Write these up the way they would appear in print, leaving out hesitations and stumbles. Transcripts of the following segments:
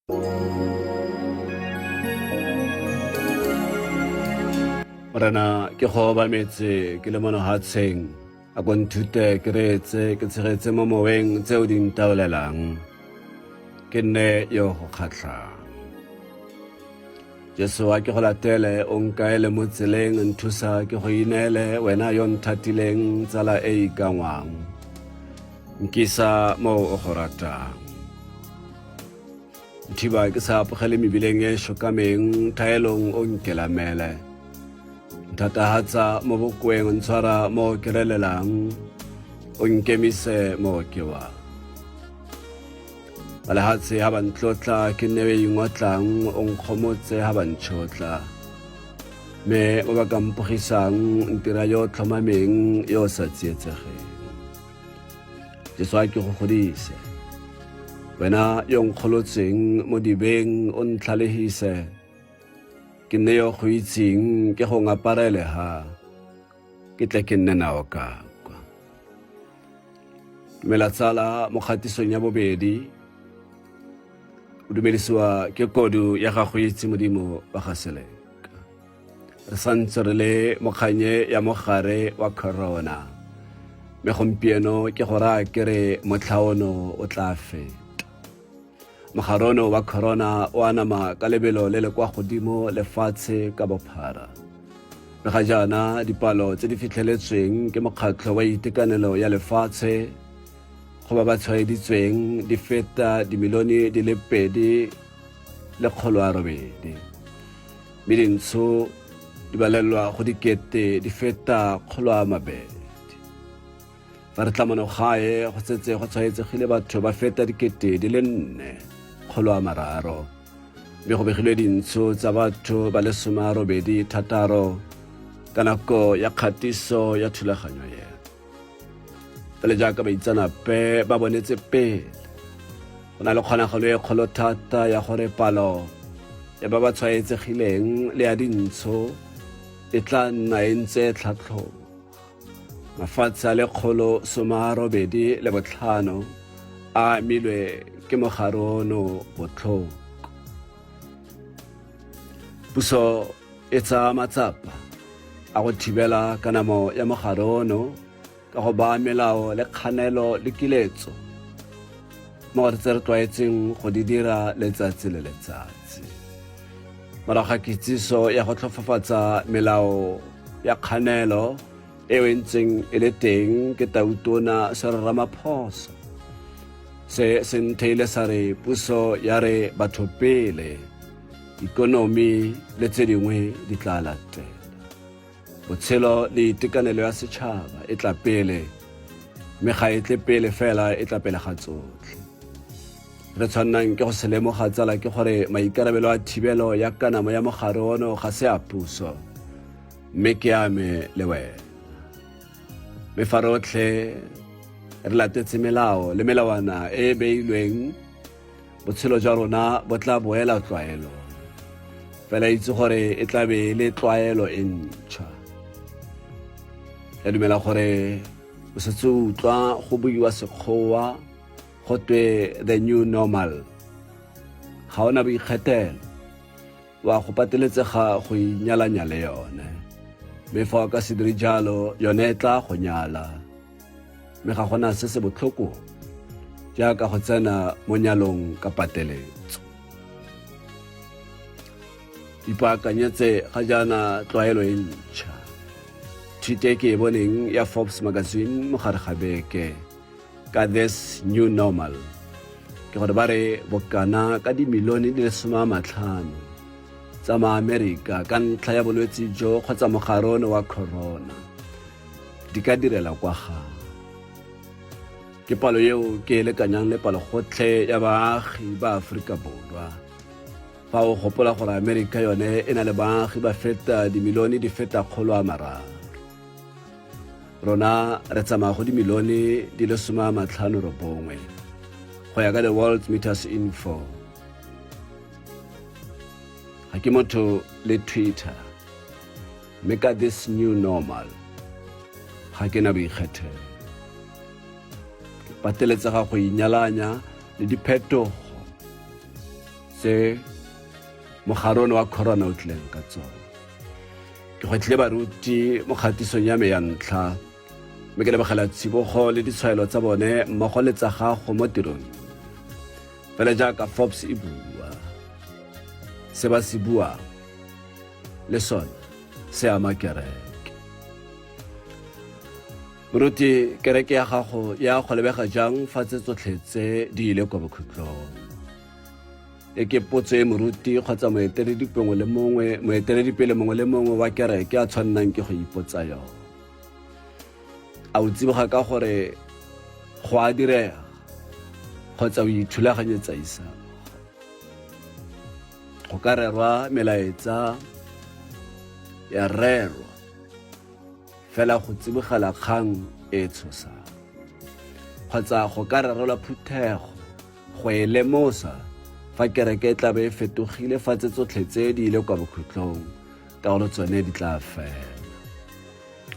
Morena ke go obametse ke le mono hatsheng a ko nthute ke reetse ke tshegetse mo moweng tse o di ntaolelang ke nne yo go kgatlhang. Jesu a ke go latele o nkaele mo tseleng nthusa ke go ineele wena yo nthatileng tsala e ikangwang nkisa mo o go ratang. Nthiba ke sa apogele mebileng e šokameng thaelong o nkelamele nthatahatsa mo bokoeng ntshwara mo ke relelang o nkemise mo ke wa balehatshe ha ba ntlotla ke nne o ingotlang o nkgomotse ha ba ntšhotla mme mo ba ka mpogisang ntira yo tlhomameng yo o sa tsietsegeng. Jesu a ke go godise wena yo nkgolotseng mo dibeng o ntlhalegise ke nne yo go itseng ke go ngaparele ha ke tle ke nne nao ka kwa. Dumela tsala mo kgatisong ya bobedi o dumedisiwa ke kodu ya gago itse Modimo wa ga Seleka. Re santse re le mo kganye ya mogare wa corona mme gompieno ke go raya ke re motlha ono o tla feta. Mogare ono wa corona o anama ka lebelo le le kwa godimo lefatshe ka bophara. Mme ga jaana dipalo tse di fitlheletsweng ke mokgatlho wa itekanelo ya lefatshe go ba ba tshwaeditsweng di feta dimilione di le 208. Mme dintsho di balelwa go dikete di feta 200. Fa re tla mono gae go setse go tshwaetsegile batho ba feta dikete di le 430 mme go begilwe dintsho tsa batho ba le 86 ka nako ya kgatiso ya thulaganyo e. Fela jaaka baitseanape ba bonetse pele, go na le kgonagalo e kgolo thata ya gore palo ya ba ba tshwaetsegileng le ya dintsho e tla nna e ntse e tlhatlhoga. Mafatshe a le 185 a amilwe ke mogare ono botlhoko. Puso e tsaya matsapa a go thibela kanamo ya mogare ono ka go baya melao le kganelo le kiletso mo go tse re tlwaetseng go di dira letsatsi le letsatsi. Morago ga kitsiso ya go tlhofofatsa melao ya kganelo eo e ntseng e le teng ke Tautona Cyril Ramaphosa, se se ntheile sa re puso ya re batho pele, ikonomi le tse dingwe di tla latela. Botshelo le itekanelo ya setšhaba e tla pele, mme ga e tle pele fela, e tla pele ga tsotlhe. Re tshwannang ke go se lemoga tsala ke gore maikarabelo a thibelo ya kanamo ya mogare ono ga se a puso, mme ke a me le wena. Mme fa rotlhe re latetse melao le melawana e e beilweng, botshelo jwa rona bo tla boela tlwaelo. Fela itse gore e tla be e le tlwaelo e ntšhwa. Ke a dumela gore o setse o utlwa go buiwa Sekgowa go twe the new normal. Ga o na boikgethelo, wa go pateletsega go inyalanya le yone. Mme fa o ka se dire jalo, yone e tla go nyala. Mme ga gona se se botlhoko jaaka go tsena mo nyalong ka pateletso. Ipaakanyetse ga jaana tlwaelo e ntšha. Thute ke e boneng ya Forbes magazine mo gare ga beke ka this new normal ke gore ba re bokana ka dimilione di le 50 tsa Maamerika ka ntlha ya bolwetse jo kgotsa mogare ono wa corona di ka direla kwa gae. Ke palo eo ke e lekanyang le palo gotlhe ya baagi ba Aforika Borwa. Fa o gopola gore Amerika yone e na le baagi ba feta dimilione di feta 300. Rona re tsamaya go dimilione di le 59 go ya ka The World Meters Info. Ga ke motho le Twitter, mme ka this new normal ga ke na boikgethelo. Ke pateletsega go inyalanya le diphetogo. tse mogare ono wa corona o tlileng ka tsone. Ke gwetlhile baruti mo kgatisong ya me ya ntlha mme ke lebogela tsibogo le ditshwaelo tsa bone mmogo le tsa gago mo tirong. Fela jaaka Forbes e bua, se ba se buang le sone se ama kereke. Moruti, kereke ya gago ya go lebega jang fa tse tsotlhe tse di ile kwa bokhutlong? E ke potso e moruti kgotsa moeteledipele mongwe le mongwe wa kereke a tshwannang ke go ipotsa yone. A o tsiboga ka gore go a direga kgotsa o ithulaganyetsa isago? Go ka rerwa melaetsa ya rerwa fela go tsibogela kgang e tshosang, kgotsa go ka rerelwa phuthego go e lemosa fa kereke e tla be e fetogile fa tse tsotlhe tse di ile kwa bokhutlong, ka gore tsone di tla fela.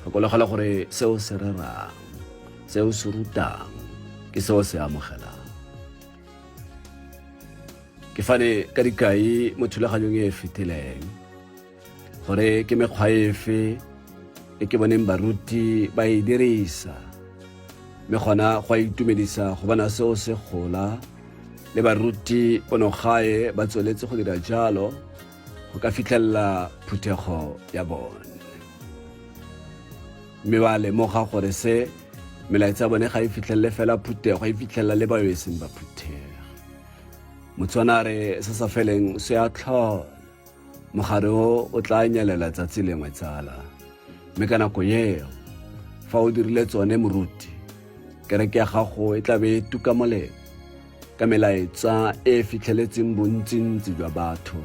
Gakologelwa gore seo se rerang, seo se rutang, ke seo se amogelang. Ke fane ka dikai mo thulaganyong e e fetileng gore ke mekgwa efe e ke boneng baruti ba e dirisa, mme gona go a itumedisa go bona seo se gola le baruti bonogae ba tsweletse go dira jalo go ka fitlhelela phuthego ya bone, mme ba lemoga gore se melaetsa ya bone ga e fitlhelele fela phuthego, e fitlhelela le bao e seng ba phuthego. Motswana a re se sa feleng se a tlhola. Mogare o o tla nyelela tsatsi lengwe tsala, mme ka nako eo fa o dirile tsone moruti, kereke ya gago e tla be e tuka molemo ka melaetsa e e fitlheletseng bontsintsi jwa batho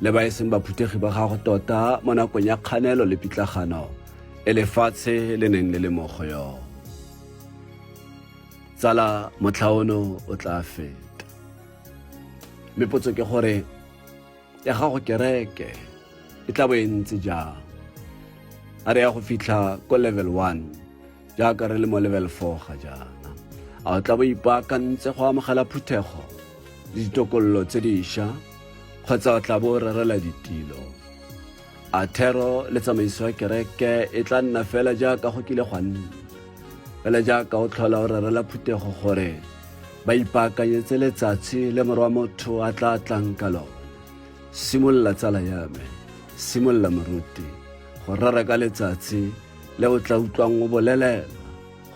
le ba e seng baphuthegi ba gago tota mo nakong ya kganelo le pitlagano e lefatshe le neng le le mo go yone. Tsala, motlha ono o tla feta, mme potso ke gore ya gago kereke e tla bo e ntse jang? A re ya go fitlha ko level 1 jaaka re le mo level 4 ga jaana? A o tla bo ipaakantse go amogela phuthego le ditokololo tse dišwa, kgotsa o tla bo o rerela ditilo? A thero le tsamaiso ya kereke e tla nna fela jaaka go kile gwa nna, fela jaaka o tlhola o rerela phuthego gore ba ipaakanyetse letsatsi le Morwa motho a tla tlang ka lone? Simolola tsala ya me, simolola moruti, go rera ka letsatsi le o tla utlwang o bolelelwa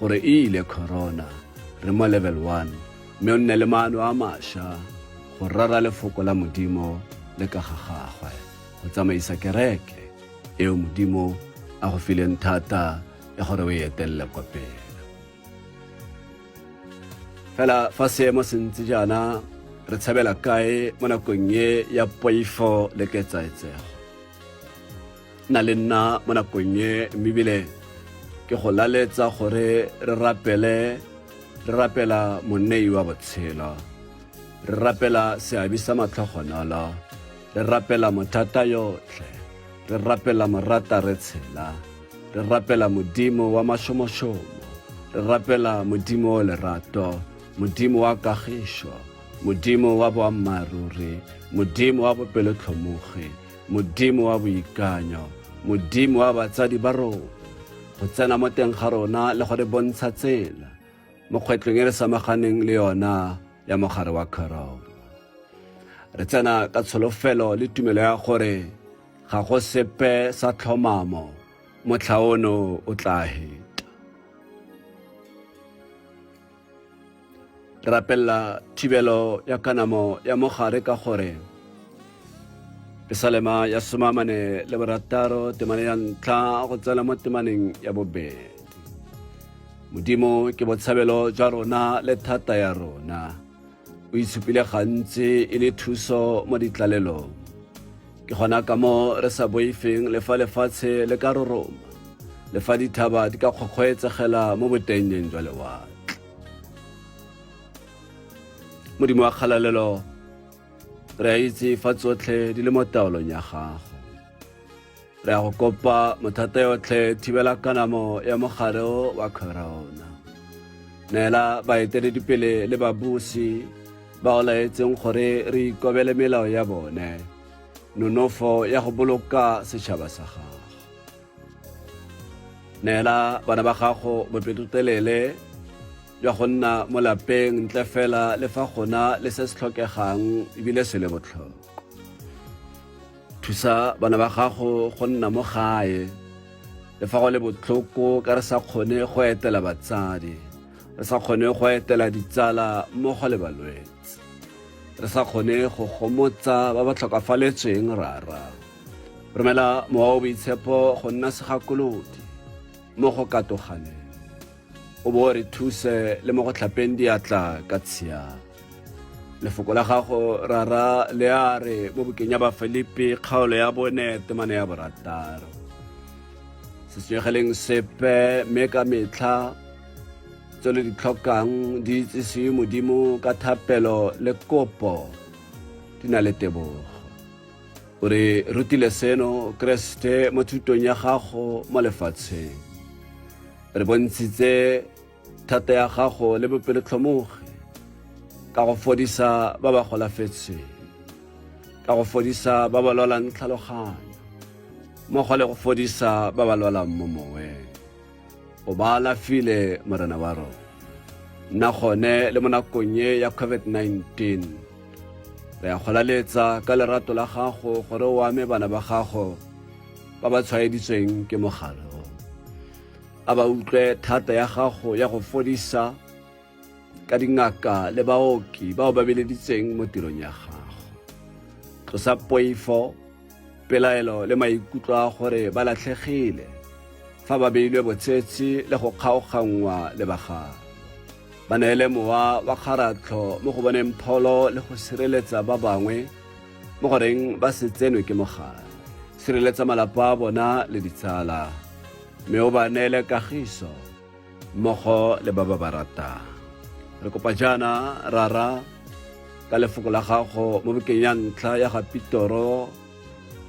gore e ile corona, re mo level 1, mme o nne le maano a mašwa go rera lefoko la Modimo le ka ga gagwe, go tsamaisa kereke eo Modimo a go fileng thata ya gore o e etelele kwa pele. Fela fa seemo se ntse jaana, re tshabela kae mo nakong e ya poifo le ketsaetsego? Nna le nna mo nakong e, mme ebile ke go laletsa gore re rapele, re rapela monei wa botshelo, re rapela seabi sa matlhogonolo, re rapela mothata yotlhe, re rapela morata re tshela, re rapela Modimo wa mašomošomo, re rapela Modimo o lerato, Modimo wa kagišo, Modimo wa boammaaruri, Modimo wa bopelotlhomogi, Modimo wa boikanyo, Modimo wa batsadi ba rona, go tsena mo teng ga rona le go re bontsha tsela mo kgwetlhong e re samaganeng le yona ya mogare wa corona. Re tsena ka tsholofelo le tumelo ya gore ga go sepe sa tlhomamo, motlha ono o tla heta. Re rapelela thibelo ya kanamo ya mogare ka gore Pesalema ya 46 temane ya ntlha go tsena mo temaneng ya bobedi. Modimo ke botshabelo jwa rona le thata ya rona. O itshupile gantsi e le thuso mo ditlalelong. Ke gona ka mo re sa boifeng le fa lefatshe le ka roroma, le fa dithaba di ka kgokgoetsegela mo botennyeng jwa lewatle. Modimo wa kgalalelo, re a itse fa tsotlhe di le mo taolong ya gago. Re a go kopa mothata yotlhe, thibela kanamo ya mogare wa corona. Neela baeteledipele le babusi ba o laetseng gore re ikobele melao ya bone nonofo ya go boloka setšhaba sa gago. Neela bana ba gago bopelotelele jwa go nna mo lapeng ntle fela le fa gona le se se tlhokegang ebile se le botlhokwa. Thusa bana ba gago go nna mo gae le fa go le botlhoko ka re sa kgone go etela batsadi, re sa kgone go etela ditsala mmogo le balwetse, re sa kgone go gomotsa ba ba tlhokafaletsweng rara. Romela mowa o boitshepo go nna segakolodi mo go katoganeng, o bo re thuse le mo go tlhapeng diatla ka tshiamo. Lefoko la gago rara le a re mo bukeng ya Bafilipi kgaolo ya bone temane ya borataro, se tshwenyegeleng sepe mme ka metlha tse le di tlhokang di itsisiwe Modimo ka thapelo le kopo di na le tebogo. O re rutile seno Keresete mo thutong ya gago mo lefatsheng. Re bontshitse thata ya gago le bopelotlhomogi ka go fodisa ba ba golafetseng, ka go fodisa ba ba lwalang tlhaloganyo, mmogo le go fodisa ba ba lwalang mo moweng. O ba alafile, Morena wa rona. Nna gone le mo nakong e ya COVID-19, re a golaletsa ka lerato la gago gore o ame bana ba gago ba ba tshwaeditsweng ke mogare o. A ba utlwe thata ya gago ya go fodisa ka dingaka le baoki bao ba beleditseng mo tirong ya gago. Tlosa poifo, pelaelo le maikutlo a gore ba latlhegile fa ba beilwe botshetsi le go kgaoganngwa le ba gabo. Ba neele mowa wa kgaratlho mo go boneng pholo le go sireletsa ba bangwe mo goreng ba se tsenwe ke mogare. Sireletsa malapa a bona le ditsala, mme o ba neele kagiso mmogo le ba ba ba ratang. Re kopa jaana, Rara, ka lefoko la gago mo bukeng ya ntlha ya ga Pitoro,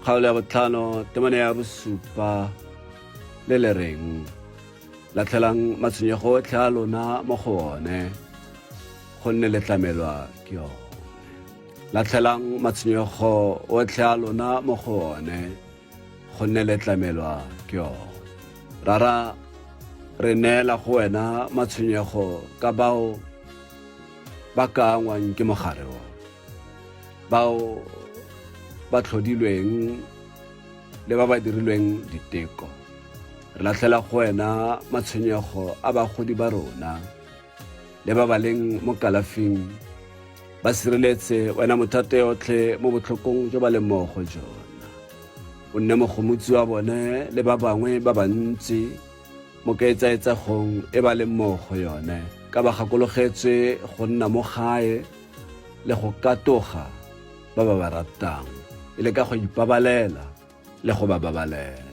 kgaolo ya botlhano, temana ya bosupa, le le reng, Latlhelang matshwenyego otlhe a lona mo go one, gonne le tlamelwa ke one. Latlhelang matshwenyego otlhe a lona mo go one, gonne le tlamelwa ke one. Rara, re neela go wena matshwenyego ka bao ba ka angwang ke mogare o, bao ba tlhodilweng le ba ba dirilweng diteko. Re latlhela go wena matshwenyego a bagodi ba rona le ba ba leng mo kalafing. Ba sireletse wena mothata yotlhe mo botlhokong jo ba leng mo go jona. O nne mogomotsi wa bone le ba bangwe ba bantsi mo ketsaetsegong e ba leng mo go yone, ka ba gakologetswe go nna mo gae le go katoga ba ba ba ratang, e le ka go ipabalela le go ba babalela.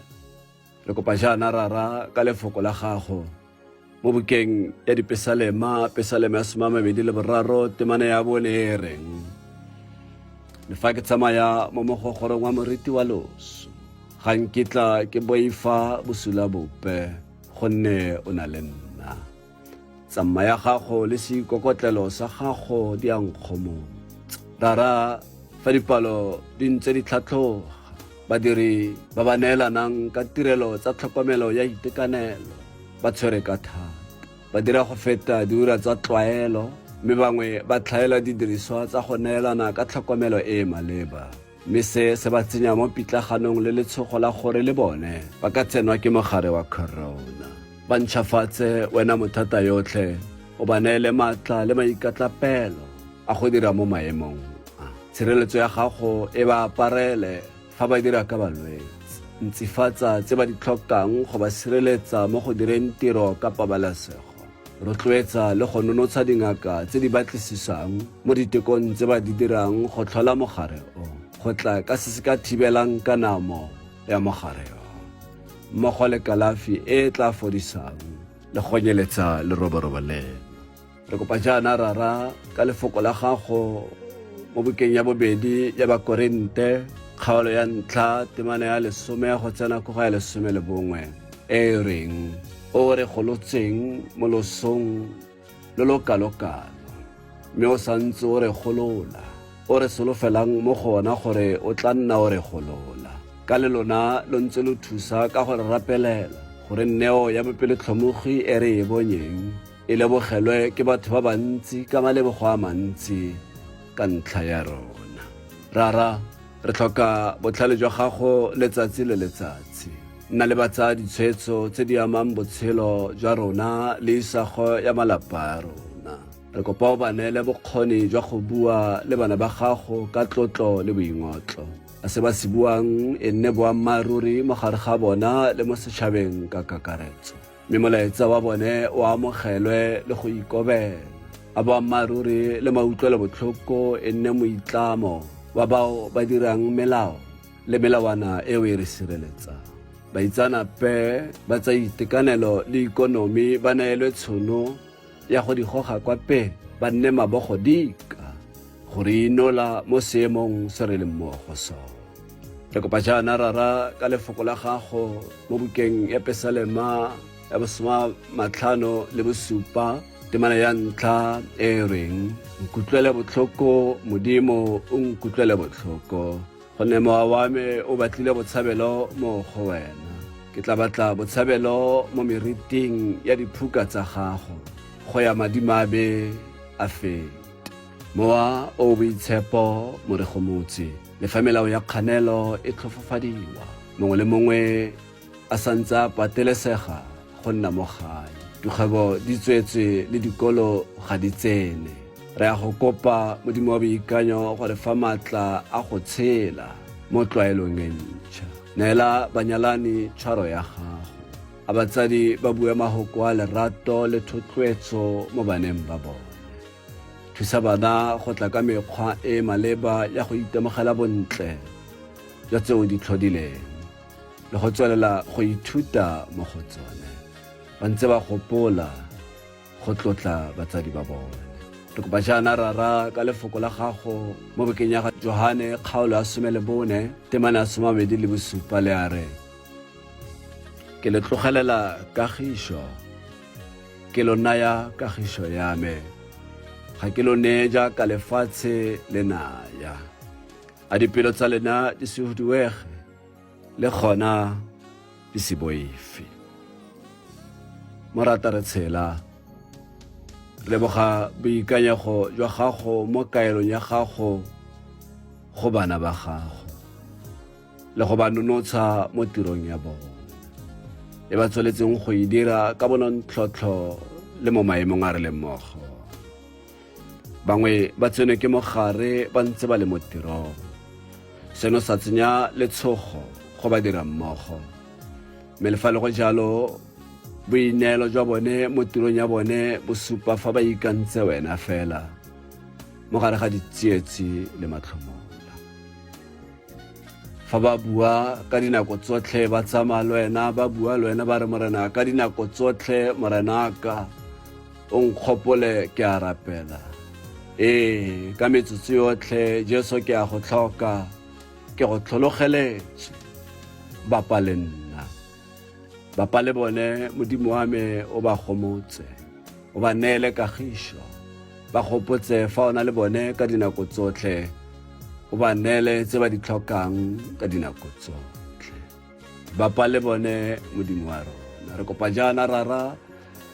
Re kopa jaana, Rara, ka lefoko la gago mo bukeng ya Dipesalema, Pesalema ya 23, temana ya bone e reng, Le fa ke tsamaya mo mogogorong wa moriti wa loso, ga nkitla ke boifa bosula bope, gonne o na le nna. Tsamma ya gago le seikokotlelo sa gago di a nkgomotsa. Rara, fa dipalo di ntse di tlhatlhoga, badiri ba ba neelanang ka tirelo tsa tlhokomelo ya itekanelo ba tshwere ka thata. Ba dira go feta diura tsa tlwaelo, mme bangwe ba tlhaela didiriswa tsa go neelana ka tlhokomelo e e maleba. Mme se se ba tsenya mo pitlaganong le letshogo la gore le bone ba ka tsenwa ke mogare wa corona. Ba ntšhafatse wena mothata yotlhe, o ba neele maatla le maikatlapelo a go dira mo maemong a. Tshireletso ya gago e ba aparele fa ba dira ka balwetse. Ntsifatsa tse ba di tlhokang go ba sireletsa mo go direng tiro ka pabalesego. Rotloetsa le go nonotsha dingaka tse di batlisisang mo ditekong tse ba di dirang go tlhola mogare o, go tla ka se se ka thibelang kanamo ya mogare o, mmogo le kalafi e e tla fodisang le go nyeletsa leroborobo leno. Re kopa jaana, Rara, ka lefoko la gago mo bukeng ya bobedi ya Bakorinte, kgaolo ya ntlha, temana ya 10 go tsena ko go ya 11, e e reng, O re golotseng mo losong lo lo kalokalo, Mme o sa ntse o re golola, o re solofelang mo go ona gore o tla nna o re golola. Ka le lona lo ntse lo thusa ka go re rapelela gore neo ya bopelotlhomogi e re e bonyeng e lebogelwe ke batho ba bantsi ka malebogo a mantsi ka ntlha ya rona. Rara, re tlhoka botlhale jwa gago letsatsi le letsatsi. Nna le ba tsaya ditshwetso tse di amang botshelo jwa rona le isago ya malapa a rona. Re kopa o ba neele bokgoni jwa go bua le bana ba gago ka tlotlo le boingotlo. A se ba se buang e nne boammaaruri mo gare ga bona le mo setšhabeng ka kakaretso. Mme molaetsa wa bone o amogelwe le go ikobela. A boammaaruri le mautlwelobotlhoko e nne moitlamo wa bao ba dirang melao le melawana eo e re sireletsang. Baitseanape ba tsa itekanelo le ikonomi ba neelwe tshono ya go di goga kwa pele, ba nne mabogo dika go re inola mo seemong se re leng mo go sone. Re kopa jaana Rara ka lefoko la gago mo bukeng ya Pesalema ya bosoma matlhano le bosupa temana ya ntlha e e reng nkutlwele botlhoko Modimo o nkutlwele botlhoko gonne mowa wa me o batlile botshabelo mo go wena ke tla batla botshabelo mo meriting ya diphuka tsa gago go ya madimabe a fete mowa o o boitshepo moregomotse le fa melao ya kganelo e tlhofofadiwa mongwe le mongwe a santse a patelesega go nna mo gae dikgwebo di tswetswe le dikolo ga di tsene re ya go kopa modimo wa boikanyo gore fa maatla a go tshela mo tlwaelong e ntšha neela banyalani tshwaro ya gago a batsadi ba bue mahoko a lerato le thotloetso mo baneng ba bone thusa bana go tla ka mekgwa e e maleba ya go itemogela bontle jwa tseo di tlhodileng le go tswelela go ithuta mo go tsone ba ntse ba gopola go tlotla batsadi ba bone re kopa jaana rara ka lefoko la gago mo bokeng ya ga johane kgaolo ya 14 temana ya 27 le a re ke le tlogelela kagišo ke lo naya kagišo ya me ga ke lo neye jaaka lefatshe le naya a dipelo tsa lena di se huduege le gona di se boife morata re tshela re leboga boikanyego jwa gago mo kaelong ya gago go bana ba gago le go ba nonotsha mo tirong ya bone e ba tsweletseng go e dira ka bonontlhotlho le mo maemong a re leng mmogo bangwe ba tsenwe ke mogare ba ntse ba le mo tirong seno sa tsenya letshogo go ba dira mmogo mme le fa le go jalo boineelo jwa bone mo tirong ya bone bo supa fa ba ikantse wena fela mo gare ga ditsietsi le matlhomola fa ba bua ka dinako tsotlhe ba tsamaya le wena ba bua le wena ba re morena ka dinako tsotlhe morenaka o nkgopole ke a rapela ee ka metsotso yotlhe jesu ke a go tlhoka ke go tlhologeletswe bapa le nna bapa le bone modimo wa me o ba gomotse o ba neele kagišo ba gopotse fa o na le bone ka dinako tsotlhe o ba neele tse ba di tlhokang ka dinako tsotlhe bapa le bone modimo wa rona re kopa jaana rara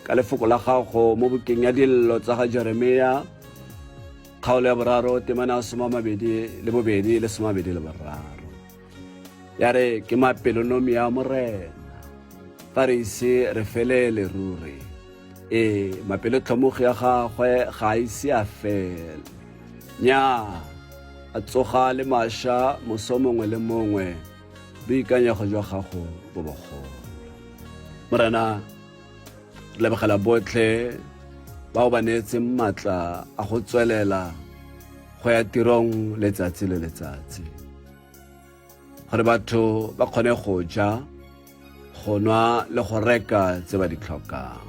ka lefoko la gago mo bukeng ya dillo tsa ga jeremia kgaolo ya boraro temana ya 22 le 23 ya re ke mapelonomi ya morena fa re ise re felele ruri ee mapelotlhomogi ya gagwe ga a ise a fele nya a tsoga le mašwa moso mongwe le mongwe boikanyego jwa gago bo bogolo morena re lebogela botlhe bao ba neetseng maatla a go tswelela go ya tirong letsatsi le letsatsi gore batho ba kgone go ja go nwa le go reka tse ba di tlhokang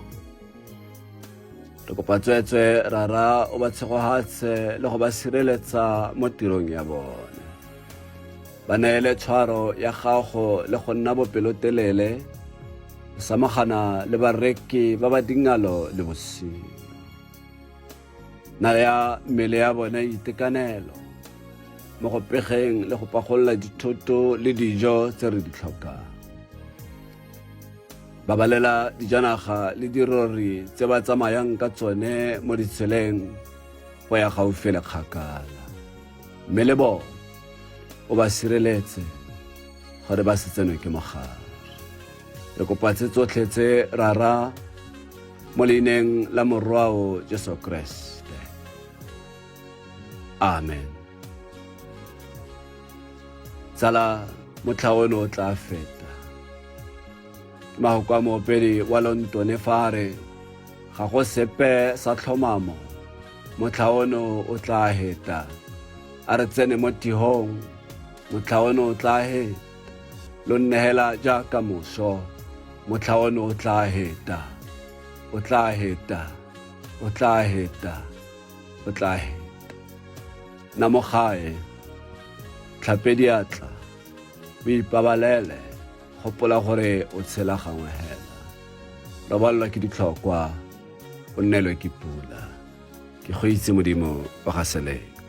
re kopa tsweetswe rara o ba tshegogatse le go ba sireletsa mo tirong ya bone ba neele tshwaro ya gago le go nna bopelotelele go samagana le bareki ba ba dingalo le bosigo. Naya mmele ya bone itekanelo mo go pegeng le go pagolola dithoto le dijo tse re di tlhokang. Babalela dijanaga le dirori tse ba tsamayang ka tsone mo ditseleng go ya gaufi le kgakala. Mme le bone o ba sireletse gore ba se tsenwe ke mogare. Re kopa tse tsotlhe tse rara mo leineng la morwao Jesu Kriste. Amen. Tsala motlha ono o tla feta. Ke mahoko a moopedi wa Lontone fa a re ga go sepe sa tlhomamo motlha ono o tla heta. A re tsene mo tihong motlha ono o tla heta. Lo nnegela jaaka moso motlha ono o tla heta. O tla heta. O tla heta. O tla heta. Na mo gae tlhape diatla o ipabalele gopola gore o tshela gangwe hela robalelwa ke ditlhokwa o nnelwe ke pula ke go itse modimo wa ga seleka.